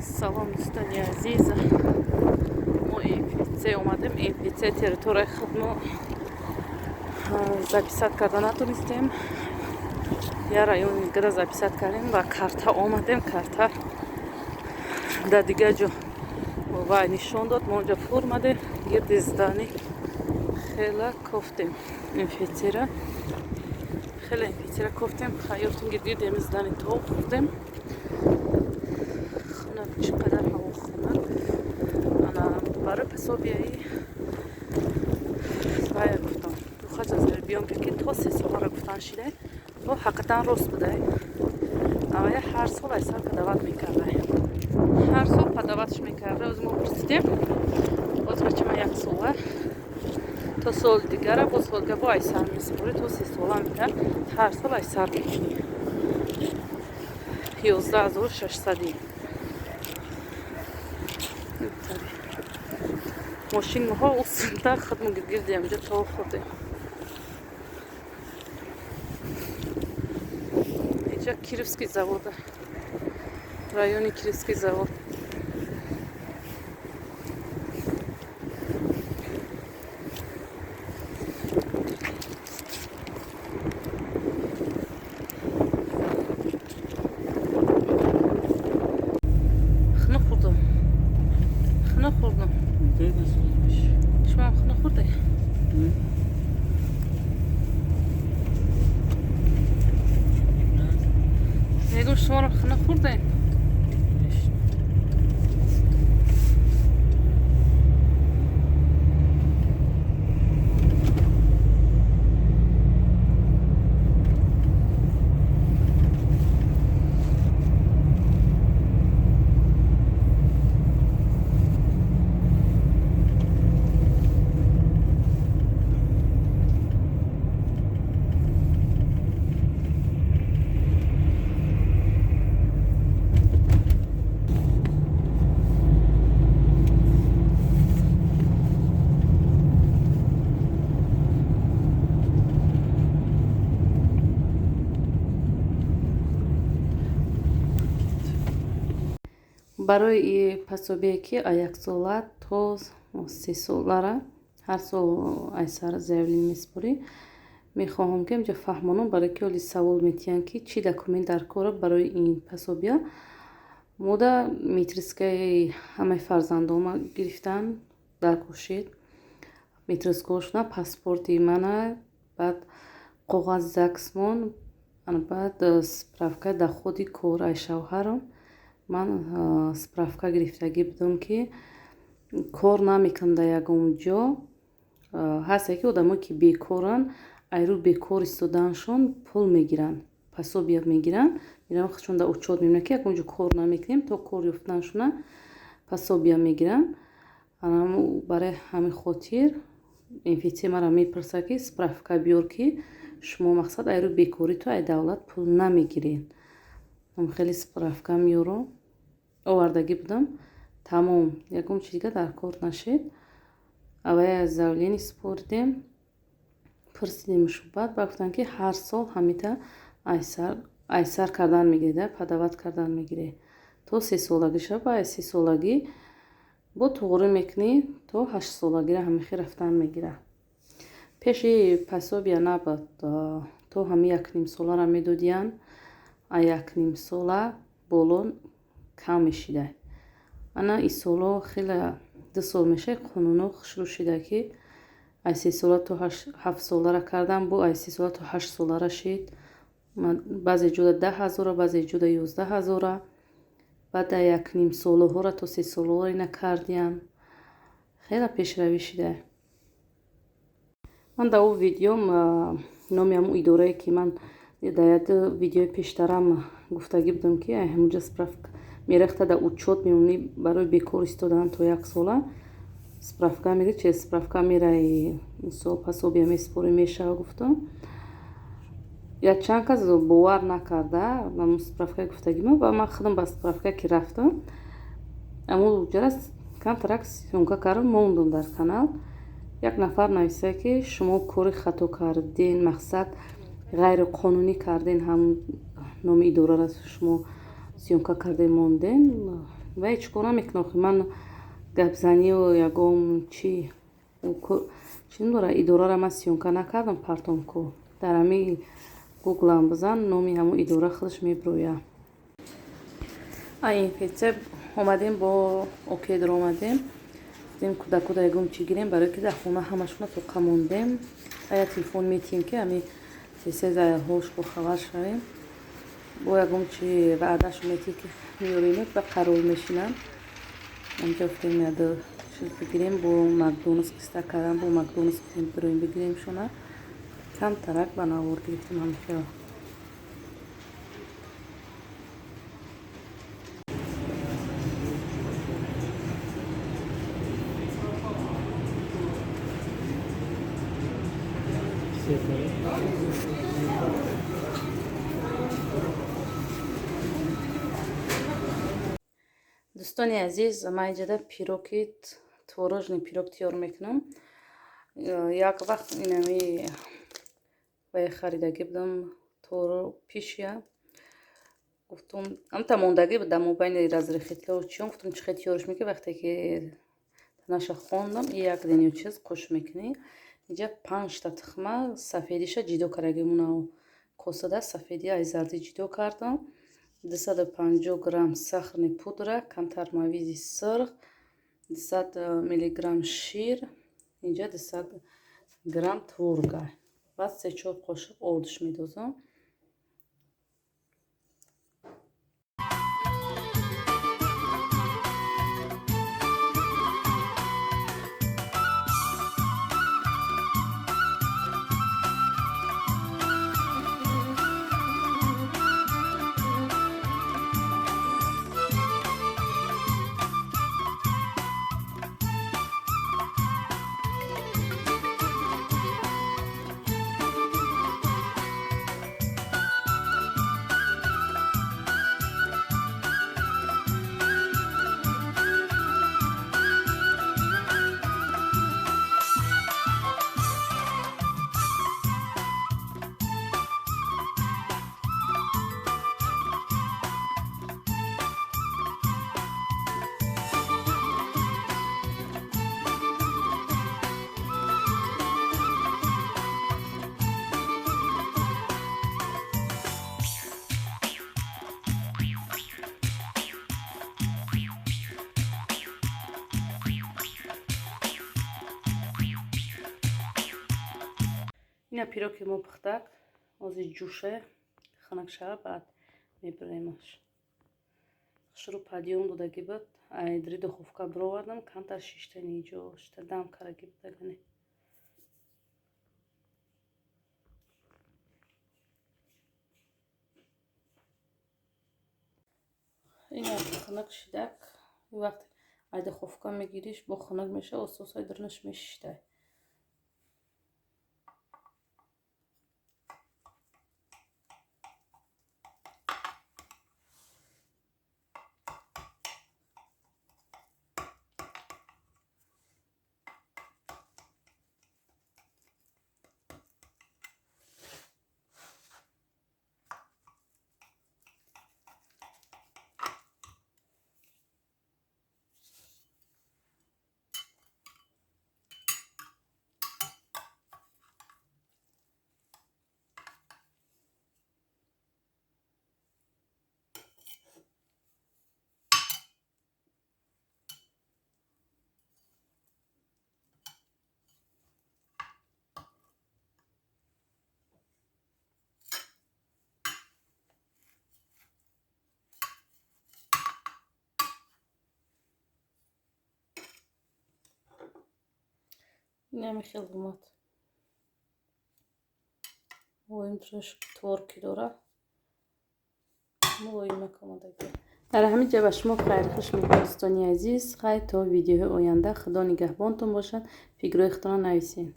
Салом, дӯстони азиз. Мо МФЦ омадем. МФЦ территорияи худмо записать карда натонистем. Я райони дигара записать кардем ва карта омадем. Карта дар дигар ҷо вай нишон дод. Мо онҷа фурмадем, гирди здание хела кофтем МФЦра. Хеле МФЦра кофтем, хаёфтем, гирди ами здание то хӯрдем. Хунак, чӣ қадар ҳаво хунак. Ана барои пособияи вая гуфтам, духаҷ аз ребёнка, ки то 3 солара гуфтан шидай, то ҳақиқатан рост будай. Авая ҳар сол айсар подавать мекардай, ҳар сол подаватьш мекарда. Оз мо пурсидем, боз бачама 1 сола, то соли дигара боз солга бо айсар месупорӣ, то 3 сола мекард, ҳар сол айсар мекунӣ, 11 600-и. Мошинҳо усунта худмо гирди амҷа то хӯрдем. Инҷа Кировский завод, райони Кировский завод. Хунук хӯрдум, хунук хӯрдум. Шумоам хунук хӯрде? Мегум, шуморо хунук хӯрдем. Барои пособие, ки 1 сола то 3 солара ҳар сол айсар заявление месупорӣ, мехоҳам, ки инҷа фаҳмонам, барои ки оли савол метиҳанд, ки чӣ документ дар кора барои ин пособия. Мода метрискаи ҳамаи фарзандома гирифтан дар кошид, метрискаҳошона, паспорти мана, баъд коғази ЗАГСмон, баъд справкаи доходи кор ай шавҳарам. Ман справка гирифтагӣ будам, ки кор намекунам дар ягон ҷо. Ҳасте, ки одамое, ки бекоранд, айрӯ бекор истодааншон пул мегиранд, пособия мегиранд. Мераванд, худшон дар учёт мебинанд, ки ягон ҷо кор намекунем, то кор ёфтаншона пособия мегиранд. Барои ҳамин хотир МФЦ маро мепурсад, ки справка биёр, ки шумо, мақсад, айрӯ бекорӣ ту ай давлат пул намегиред. Хеле справка меёрам, овардагӣ будам, тамом, ягон чи дига дар кор нашед. Аввал заявление супоридем, пурсидемшу, баъд ба гуфтанд, ки ҳар сол ҳамита айсар кардан мегиред, подавать кардан мегиред то 3 солагиша. Ба 3 солагӣ бо туғрӣ мекунӣ, то 8 солагира ҳамихел рафтан мегирад. Пеши пособия набуд, то ҳами 1,5 солара медодиянд, а 1,5 сола боло кам мешида. Ана исоло хеле 2 сол мешавад, қонунҳо хушрӯ шида, ки аз 3 сола то 7 солара кардан, бо аз 3 сола то 8 солара шид. Баъзе ҷода 10 ҳазора, баъзе ҷода 11 ҳазора. Баъд дар 1,5 солаҳоро то 3 солаҳоро ина кардиянд. Хеле пешравӣ шида. Ман дар он видеом номи ҳамун идорае, ки ман дар як видеои пештарам гуфтагӣ будам, ки ҳамунҷа справка мерахта, дар учёт мемонӣ, барои бекор истодан то 1 сола справка мегирӣ, через справка мераи, мисол, пособия месупорӣ, мешава, гуфтам. Якчанд кас бовар накарда ҳамун справкаи гуфтагима ва ман худам ба справка ки рафтам, амун ҷара камтарак съёмка кардам, мондам дар канал. Як нафар нависта, ки шумо кори хато карден, мақсад, ғайриқонунӣ карден, ҳамун номи идораро шумо съёмка кардем, монден. Вай чӣ кор намекунад? Охи ман гапзанию ягон чи чӣ дора, идорара ман съёмка накардам, партом ку. Дар ҳамин гуглам бизан, номи ҳамон идора худаш мебирояд. А инфексия омадем, бо окей даромадем, дидем кӯдакода ягон чӣ гирем, барое ки дар хона ҳамашона тоқа мондем. Я телефон метиҳем, ки ҳами тез ҳош бохабар шавем. Бо ягон чи ваъдашо метиҳ, ки меёремед, ба қарор мешинам. Онҷо гуфтем, яду чиз бигирем, бо Макдоналдс қиста кардам, бо Макдоналдс гуфтем, бироем бигиремшона. Камтарак ба навор гирифтем ҳамихел. Дӯстони азиз, ман инҷода пироги, творожный пирог тайёр мекунам. Як вақт инами вай харидагӣ будам, творог пишия. Гуфтум, ҳамта мондагӣ буд дар мобайни разрыхлитель чиён. Гуфтум, чӣ хел тайёрш мекунӣ? Вақте ки танаша хондам, як деню чиз қуш мекунӣ. Инҷа панҷта тухма, сафедиша ҷидо кардагӣ, мунав косада сафеди ай зардӣ ҷидо кардам. 250 грамм сахарный пудра, камтар мавизи сурх, 200 миллиграмм шир, инҷа 200 грамм творога. Баъд се-чор қошиқ ордш медозам. Ина пироги мо пухтак, ҳозир ҷӯше, хунук шава, баъд мебиремаш. Хушрӯ подъём додагӣ буд, айдри духовка бировардам, камтар шиштани ҷо шита дам кардагӣ будагане. Ина хунук шидак, вақте ай духовка мегириш, бо хунук мешава, ососа дурнаш мешиштай. Инами хел омад. Мулоим тураш творог ки дора. Мулоимак омадагӣ. Дар ҳамин ҷо ба шумо хайрхуш мекунам, дӯстони азиз. Хайр, то видеоҳои оянда. Худо нигаҳбонтон бошад. Фикрҳои худтонро нависед.